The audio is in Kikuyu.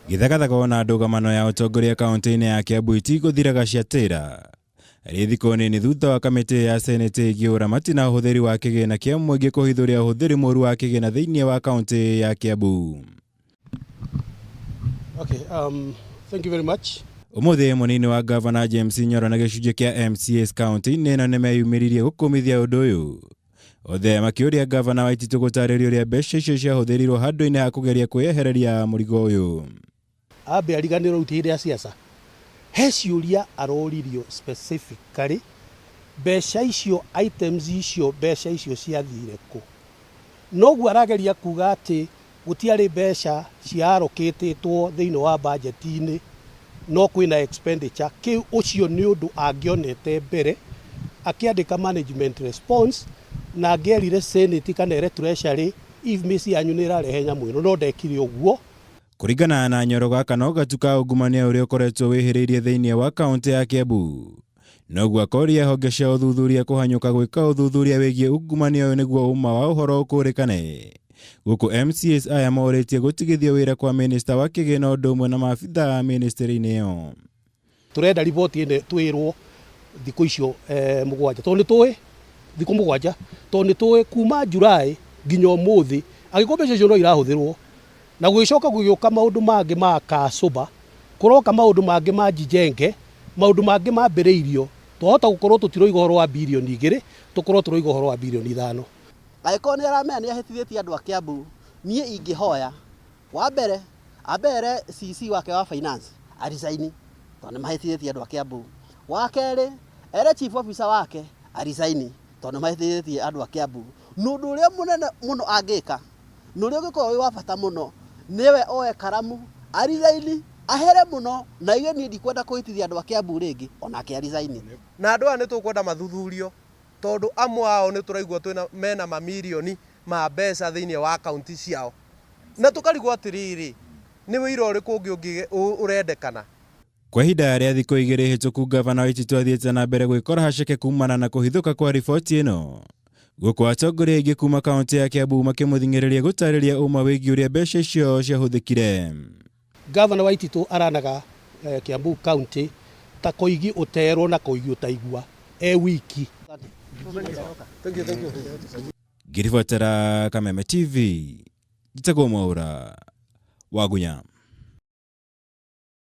Gĩthagathago na ndũgamano ya ũtongoria kaunti-inĩ ya Kiambu itigũthiraga ciatĩra. Rĩ thikũ nini thutha wa kamĩtĩ ya Senate ĩgiĩ ũramati na ũhũthĩri wa kĩgĩna kĩa mũingĩ kũhithũria ũhũthĩri mũru wa kĩgĩna thĩinĩ wa kaunti ya Kiambu. Okay, thank you very much. Ũmũthĩ mũnini wa gavana James Nyoro na gĩcunjĩ kĩa MCAs kaunti-inĩ ĩno nĩmeyumĩririe gũkũmithia ũndũ ũyũ. Othe makĩũria gavana Waititu gũtarĩria ũrĩa mbeca icio ciahũthĩrirwo handũ-inĩ ha kũgeria kwĩyehereria mũrigo ũyũ. Ambe ariganĩrwo rĩu ti hĩndĩ ya siasa. He ciũria aroririo specifically, mbeca icio, items icio, mbeca icio ciathire kũ? Noguo arageria kuga atĩ gũtiarĩ mbeca cia allocatĩtwo thĩinĩ wa budget-inĩ no kwĩna expenditure, kĩu ũcio nĩ ũndũ angĩonete mbere akĩandĩka management response na angĩerire Senate kana ere Treasury IFMIS yanyu nĩ ĩrarehe nyamũ ĩno, no ndekire ũguo. Kũringana na Nyoro, gaka no gatu ka ungumania ũrĩa ũkoretwo wĩhĩrĩirie thĩinĩ wa kaunti ya Kiambu. Noguo akoria honge cia ũthuthuria kũhanyũka gwĩka ũthuthuria wĩgiĩ ungumania ũyũ nĩguo ũma wa ũhoro ũkũrĩkane. Gũkũ MCAs aya morĩtie gũtigithio wĩra kwa minista wa kĩgĩna ũndũ ũmwe na maabitha ministry-inĩ ĩyo. Tũrenda riboti ĩno twĩrwo thikũ icio mũgwanja, tondũ nĩ tũĩ thikũ mũgwanja, tondũ nĩ tũĩ kuma July nginya ũmũthĩ angĩkorwo mbeca icio no irahũthĩrwo, na gũgĩcoka gũgĩũka maũndũ mangĩ ma Kasũba, kũroka maũndũ mangĩ ma Jijenge, maũndũ mangĩ mambĩrĩirio, twahota gũkorwo tũtiroiga ũhoro wa birioni 2, tũkorwo tũroiga ũhoro wa birioni 5. Angĩkorwo nĩ aramenya nĩ ahĩtithĩtie andũ a Kiambu, niĩ ingĩhoya wa mbere ambe ere CC wake wa finance a resign tondũ nĩ mahĩtithĩtie andũ a Kiambu. Wa kerĩ ere chief officer wake a resign tondũ nĩ mahĩtithĩtie andũ a Kiambu. Na ũndũ ũrĩa mũnene mũno angĩka na ũrĩa ũngĩkorwo wĩ wa bata mũno nĩwe oe karamu a resign ahere mũno na aigue niĩ ndikwenda kũhĩtithia andũ a Kiambu rĩngĩ, onake a resign. Na andũ aya nĩ tũkwenda mathuthurio tondũ amwe ao nĩ tũraigua twĩna mena mamirioni ma mbeca thĩinĩ wa akaunti ciao na tũkarigwo atĩrĩrĩ, nĩ wĩira ũrĩkũ ũngĩ ũngĩ ũrendekana? Kwa ihinda rĩa thikũ 2 hĩtũku, gavana Waititu athiĩte na mbere gwĩkora haceke kumana na kũhithũka kwa riboti ĩno. Gũkũ atongoria aingĩ kuma kaunti ya Kiambu makĩmũthing'ĩrĩria gũtarĩria ũma wĩgiĩ ũrĩa mbeca icio ciahũthĩkire. Gavana Waititu aranaga Kiambu County ta koigi ũterwo na koigi ũtaigua e wiki. Ngĩribotera Kameme TV, njĩtagwo Mwaũra Wagunya.